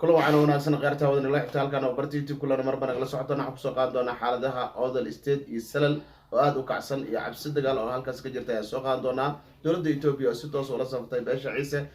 Kula waxaana wanaagsan kheyrta wadan nala xigta halkan oo barta YouTube kulana marba nagala socotana. Waxaan kusoo qaadan doonaa xaaladaha Odal State iyo Salal oo aada u kacsan iyo cabsi dagaal oo halkaas ka jirta ayaan soo qaadan doonaa. Dowladda Etoobiya oo si toos ula saftay beesha Ciise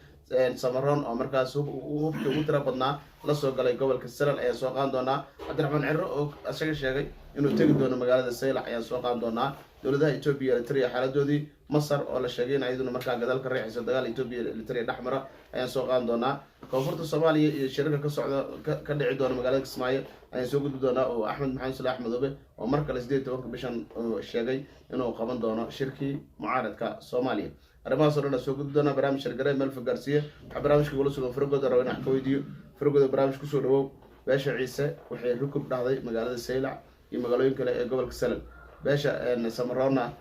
Samaroon oo markaas hubkii ugu tira badnaa lasoo galay gobolka Salal ayaan soo qaadan doonaa. Cabdiraxmaan Ciro oo isaga sheegay inuu tegi doono magaalada Saylac ayaan soo qaadan doonaa. Dowladaha Etoobiya, Eritrea xaaladoodii, Masar oo la sheegay in ayaduna markaa gadaal ka riixaysa dagaal Etoobiya Eritrea dhexmara ayaan soo qaadan doonaa. Koonfurta Soomaaliya iyo shirarka ka socda ka dhici doona magaalada Kismaayo ayaan soo gudbi doonaa, oo Axmed Maxamed Sule Axmedoobe oo mar kale 18-ka bishan sheegay inuu qaban doono shirkii mucaaradka Soomaaliya. Arrimahaas o dhan aan soo gudbi doonaa. Barnaamij shargare meel fogaarsiiye. Waxaa barnaamijka igula sugan Faragooda, raba in wax ka weydiiyo. Faragooda, barnaamij kusoo dhawow. Beesha Ciise waxay rukub dhahday magaalada Saylac iyo magaalooyin kale ee gobolka Salal. Beesha Samaroona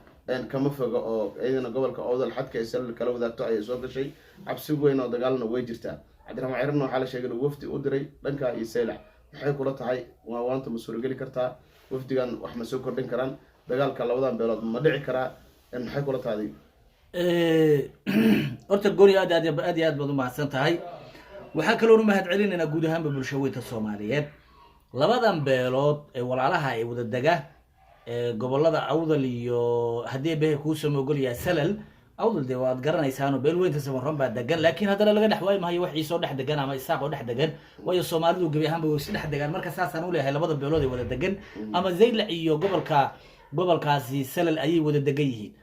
kama foga oo iyadana gobolka Owdal xadka ay Salal kala wadaagto ayay soo gashay. Cabsi weyn oo dagaalna way jirtaa. Cabdiraxmaan Cirana waxaa la sheegay inuu wafdi u diray dhanka iyo Saylac. Maxay kula tahay? Waanta ma suurageli kartaa? Wafdigan wax ma soo kordhin karaan? Dagaalka labadan beelood ma dhici karaa? Maxay kula tahay? Horta Gooni, aad aad aad iyo aad baad umahadsan tahay. Waxaa kaloon umahad celinaynaa guud ahaanba bulshaweynta Soomaaliyeed. Labadan beelood ee walaalaha ee wada dega ee gobolada Awdal iyo, haddii behe kuusama ogolyahay, Salal. Awdal dee waad garanaysaano, beelweynta Samaroon baa degan, laakiin haddana laga dhex waayi mahayo wax Ciisoo dhex degan ama Isaaq oo dhex degan, waayo Soomaalidu gebi ahaanba way is dhex degaan. Marka saasaan uleeyahay, labada beelood ee wada degan ama Zaylac iyo gobolkaasi Salal ayay wada degan yihiin,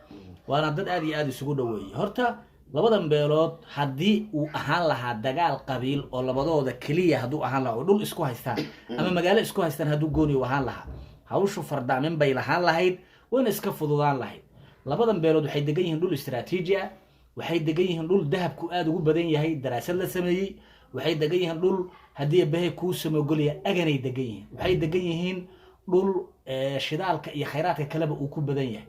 waana dad aad iyo aada isugu dhoweeyey. Horta labadan beelood haddii uu ahaan lahaa dagaal qabiil oo labadooda keliya hadduu ahaan lahaa oo dhul isku haystaan ama magaalo isku haystaan, hadduu gooni u ahaan lahaa, hawshu fardaamin bay lahaan lahayd, wayna iska fududaan lahayd. Labadan beelood waxay degan yihiin dhul istaraatiiji ah, waxay degan yihiin dhul dahabku aada ugu badan yahay, daraasad la sameeyey. Waxay degan yihiin dhul, haddii bahe kuu samogolaya, aganay degan yihiin. Waxay degan yihiin dhul shidaalka iyo khayraadka kaleba uu ku badan yahay.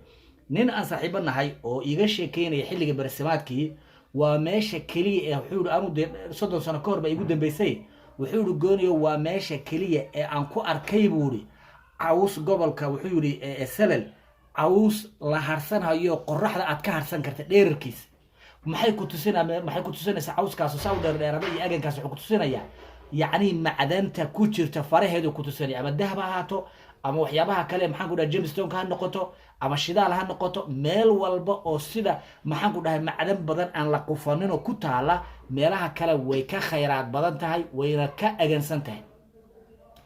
Nin aan saaxiibo nahay oo iiga sheekeynaya xilliga barasimaadkii, waa meesha keliya ee wuxuu yihi, anu dee 30 sano ka hor baa igu dambeysay, wuxuu yihi, "Gooniyo, waa meesha keliya ee aan ku arkay," buu yihi, "caws gobolka," wuxuu yihi, "Salal caws la harsanhayo, qoraxda aad ka harsan karta dheerarkiisa." Maxay ku tusinaa? Maxay ku tusinaysaa cawskaasu saa u dheerdheerada iyo agankaas? Wuxuu ku tusinayaa yacni macdanta ku jirta faraheedu ku tusinaya, ama dahab ha ahaato ama waxyaabaha kale, maxaan ku dhahay, gemstoneka ha noqoto ama shidaal ha noqoto. Meel walba oo sida, maxaan ku dhahay, macdan badan aan la qufanin oo ku taala meelaha kale way ka khayraad badan tahay, wayna ka agansan tahay.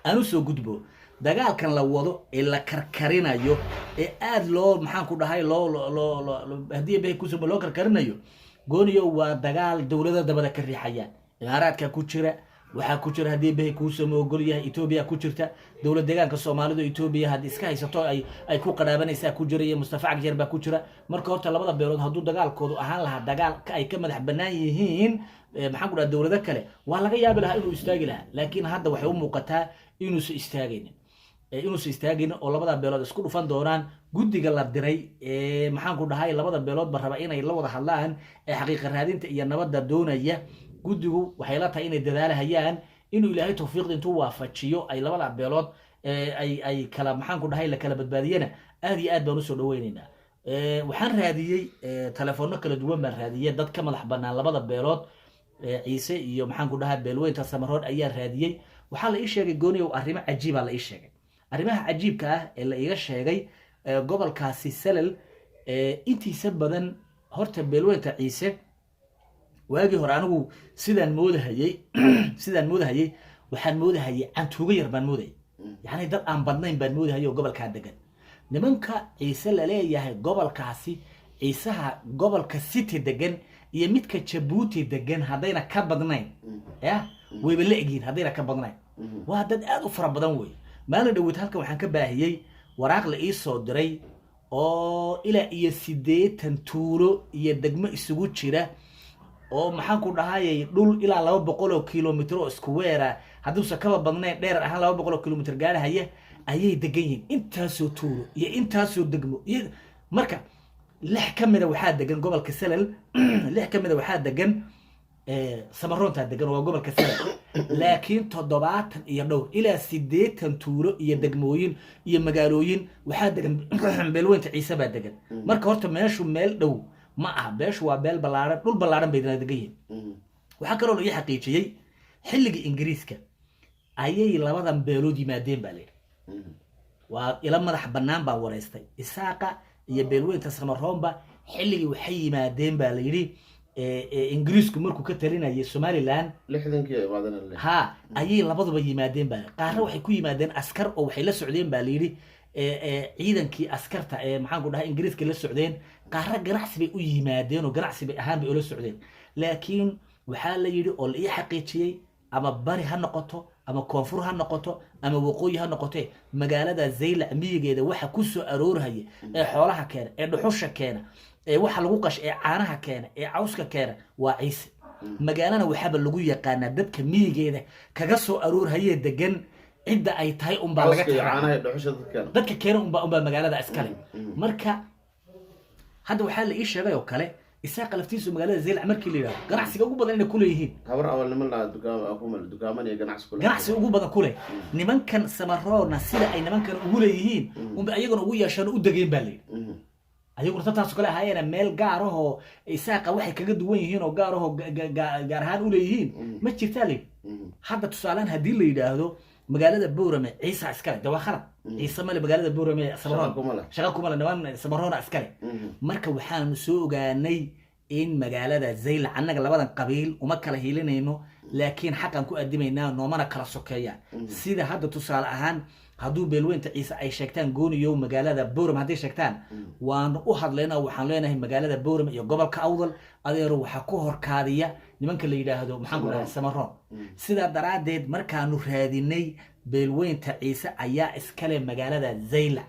Aan usoo gudbo dagaalkan la wado ee la karkarinayo ee aada loo, maxaan ku dhahay, loo loo loo haddii bay kusoo loo karkarinayo. Gooniyo, waa dagaal dowlada dabada ka riixayaan. Imaaraadka ku jira, waxaa ku jira, haddii bahay kuusama ogol yahay, Etoobiya ku jirta, dowlad deegaanka Soomaalidu Etoobiya haddii iska haysato ay ku qaraabanaysaa ku jira, iyo Mustafa Cagjeer baa ku jira. Marka horta labada beelood hadduu dagaalkoodu ahaan lahaa dagaal ay ka madax banaan yihiin, maxaan ku dhaha, dowlado kale, waa laga yaabi lahaa inuu istaagi lahaa. Laakiin hadda waxay u muuqataa inuusan istaagaynin oo labada beelood isku dhufan doonaan. Guddiga la diray, maxaan ku dhahay, labada beelood ba raba inay la wada hadlaan ee xaqiiqa raadinta iyo nabadda doonaya, guddigu waxay la tahay inay dadaalahayaan inuu Ilaahay tawfiiqda intuu waafajiyo ay labada beelood ay kala, maxaan ku dhahay, la kala badbaadiyana. Aad iyo aad baan usoo dhaweyneynaa. Waxaan raadiyey telefoonno kala duwan baan raadiyey, dad ka madax banaan labada beelood, Ciise iyo, maxaan ku dhahay, beelweynta Samaroon ayaan raadiyey. Waxaa la ii sheegay, Gooniyow, arrimo cajiibaa la ii sheegay. Arrimaha cajiibka ah ee la iiga sheegay, gobolkaasi Salal intiisa badan horta beelweynta Ciise waagii hore anigu sidaan moodahayey waxaan moodahayay cantuugo yar baan moodayay, yacni dad aan badnayn baan moodahayay oo gobolkaa degan. Nimanka Ciise laleeyahay, gobolkaasi Ciisaha gobolka City degan iyo midka Jabuuti degan, haddayna ka badnayn ya wayba la egyihin, haddayna ka badnayn waa dad aada u fara badan wey. Maalin dhaweyd halkan waxaan ka baahiyey waraaq la ii soo diray oo ilaa iyo 80 tuulo iyo degmo isugu jira, oo, maxaan ku dhahayay, dhul ilaa 200 oo kilomitr oo isku weera, hadduusan kaba badnayn, dheer ahaan 200 oo kilomitr gaarahaya ayay degan yihiin, intaasoo tuulo iyo intaasoo degmo. Iyo marka lix ka mida waxaa degan gobolka Salal, lix ka mida waxaa degan Samaroontaa degan, waa gobolka Salal. Laakiin 70 iyo dhowr ilaa 80 tuulo iyo degmooyin iyo magaalooyin waxaa degan beelweynta Ciise baa degan. Marka horta meeshu meel dhow ma aha, beeshu waa beel ballaaran, dhul ballaaran bay degan yihiin. Waxaa kaloo la ii xaqiijiyey Xilligii Ingiriiska ayay labadan beelood yimaadeen baa layidhi. Waa ila madax bannaan baa wareystay Isaaqa iyo beelweynta Samaroonba. Xilligii waxay yimaadeen baa la yidhi Ingiriisku markuu ka talinayay Somaliland. 60-kii ay imaadeen le. Ha, ayay labaduba yimaadeen baa. Qaarna waxay ku yimaadeen askar oo waxay la socdeen baa layidhi ciidankii askarta ee, maxaan ku dhahay, Ingiriiska la socdeen. Qaarna ganacsi bay u yimaadeen oo ganacsi bay ahaan bay ula socdeen. Laakiin waxaa la yidhi oo la ii xaqiijiyey, ama bari ha noqoto, ama koonfur ha noqoto, ama waqooyi ha noqote, magaalada Zaylac miyigeeda waxa ku soo aroorhaya ee xoolaha keena, ee dhuxusha keena, ee waxa lagu qash, ee caanaha keena, ee cawska keena waa Ciise. Magaalana waxaaba lagu yaqaanaa dadka miyigeeda kaga soo aroorhayee degan cidda ay tahay unbaa laga cawska iyo tixraacaa. Caanaha iyo dhuxusha dadka keena. Dadka keena unbaa magaalada iskale. Marka hadda waxaa la ii sheegay oo kale, Isaaqa laftiisu magaalada Zaylac markii la yidhahdo ganacsiga ugu badan inay kuleeyihiin. Habar awalnimo lahaa dukaan dukaaman iyo ganacsi kule. Ganacsiga ugu badan kuleh. Nimankan Samaroona sida ay nimankan ugu leeyihiin unba ayaguna ugu yeeshaan oo u degeen baa layidhi. Ayaguna tantaas kale ahaayeen meel gaar ahoo Isaaqa waxay kaga duwan yihiin oo gaar ahoo gaar ahaan uleeyihiin ma jirtaa layidhi. Hadda tusaalehaan haddii la yidhaahdo magaalada Boorame Ciisa iskale, de waa khalad. Ciise male magaalada Boorame, Samaroon. Shaqa kuma leh. Shaqa kuma leh, niman Samaroona iskale. Marka waxaanu soo ogaanay in magaalada Zaylac annaga labadan qabiil uma kala hiilinayno, laakiin xaqan ku adimaynaa, noomana kala sokeeyaan. Sida hadda tusaale ahaan hadduu beelweynta Ciise ay sheegtaan Gooniyow magaalada Boorame hadday sheegtaan, waanu u hadlaynaa. Waxaan leenahay magaalada Boorame iyo gobolka Awdal, adeero, waxaa ku horkaadiya nimanka la yidhaahdo, maxaan ku dhahay, Samaroon. Sidaa daraaddeed markaanu raadinay, beelweynta Ciise ayaa iskale magaalada Zaylac.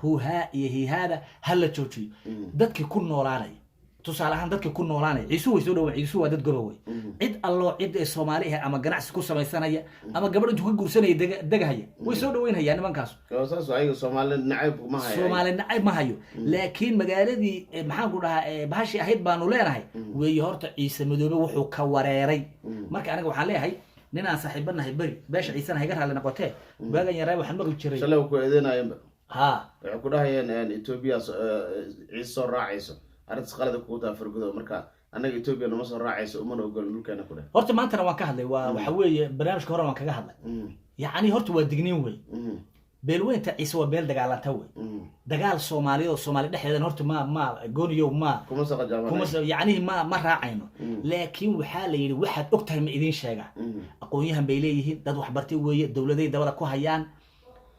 Huuhaa iyo hiihaada ha la joojiyo. Dadkii ku noolaanaya, tusaale ahaan dadkii ku noolaanaya, Ciisuhu way soo dhawaan. Ciisuhu waa dad goba wey. Cid alloo cid ee Soomaali ah ama ganacsi ku samaysanaya ama gabadh intuu ka guursanaya degahaya way soo dhaweynhayaan nimankaas. Oo saas ayaga Soomaali nacayb kuma haya. Soomaali nacayb ma hayo, laakiin magaaladii maxaan ku dhahaa, bahashii ahayd baanu leenahay weeye. Horta Ciise Madoobe wuxuu ka wareeray. Marka aniga waxaan leeyahay nin aan saaxiiba nahay beri, beesha Ciisena hayga raalli noqotee, waagan yaraa waxaan maqli jiray. Shalay way ku eedeynayeenba. Ha. Waxay ku dhahayeen Etoobiya Ciise soo raacayso, arrintaas qalada kugu taha Fargudo. Marka annaga Etoobiya nama soo raacayso, umana ogolin dhulkeena ku dheh. Horta maantana waan ka hadlay, waa waxa weeye barnaamijka hore waan kaga hadlay. Yacni horta waa digniin wey. Beelweynta Ciise waa beel dagaalanta wey. Dagaal Soomaaliyeed oo Soomaali dhexdeedan horta ma Gooniyow ma kuma saqajaabanay. Kuma yacnihi ma raacayno. Laakiin waxaa la yidhi waxaad og tahay ma idiin sheegaa. Aqoon-yahan bay leeyihiin, dad waxbartay weeye, dowladay dabada ku hayaan.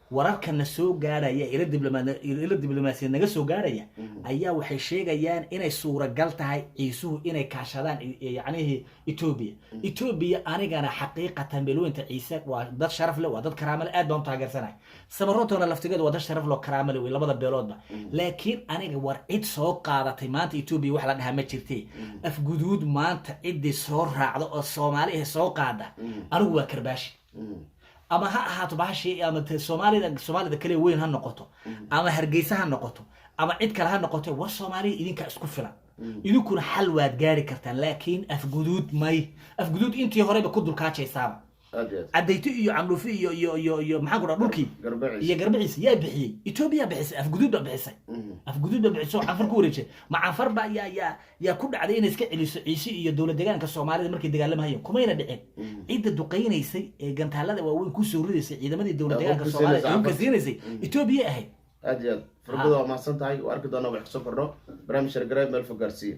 Wararkana soo gaarhaya, ila diblomaasiyad naga soo gaarhaya ayaa waxay sheegayaan inay suuragal tahay Ciisuhu inay kaashadaan yacnihii Etoobiya. Etoobiya anigana xaqiiqatan beelweynta Ciise waa dad sharaf leh, waa dad karaamo leh, aad baan u taageersanahay. Samarootona laftigeedu waa dad sharaf leh oo karaamo leh wey, labada beeloodba. Laakiin aniga war cid soo qaadatay maanta Etoobiya wax la dhahaa ma jirte. Afguduud maanta ciddii soo raacda oo Soomaali ah soo qaada, anigu waa karbaashi. Ama ha ahaato bahashii ama Soomaalida, Soomaalida kale weyn ha noqoto, ama Hargeysa ha noqoto, ama cid kale ha noqoto, war Soomaaliya idinkaa isku filan, idinkuna xal waad gaari kartaan. Laakiin afguduud may, afguduud intii horeba ku dulkaajaysaaba. Aad iyo aad. Cadayto iyo Candhuufi iyo maxaan ku dhaha dhulkii Garbaciis. Iyo Garbaciisa yaa bixiyey? Etoobiya bixisay, Afguduud baa bixisay. Afguduud baa bixisay oo Canfar ku wareejisay. Ma Canfar baa yaa ku dhacday inay iska celiso Ciise iyo dowlad deegaanka Soomaalida markay dagaalamahayeen? Kumayna dhicin. Cidda duqaynaysay ee gantaalada waaweyn kusoo ridaysay ciidamadii dowlad Ee deegaanka hubka Soomaalida siinaysa ee hubka Canfarta. siinaysay Etoobiya ahayd. Aad iyo aad, Fargudo, waa mahadsan tahay. Waa arki doonaa wax kasoo kordho. Barnaamij shargaray, meel fog gaarsiiye.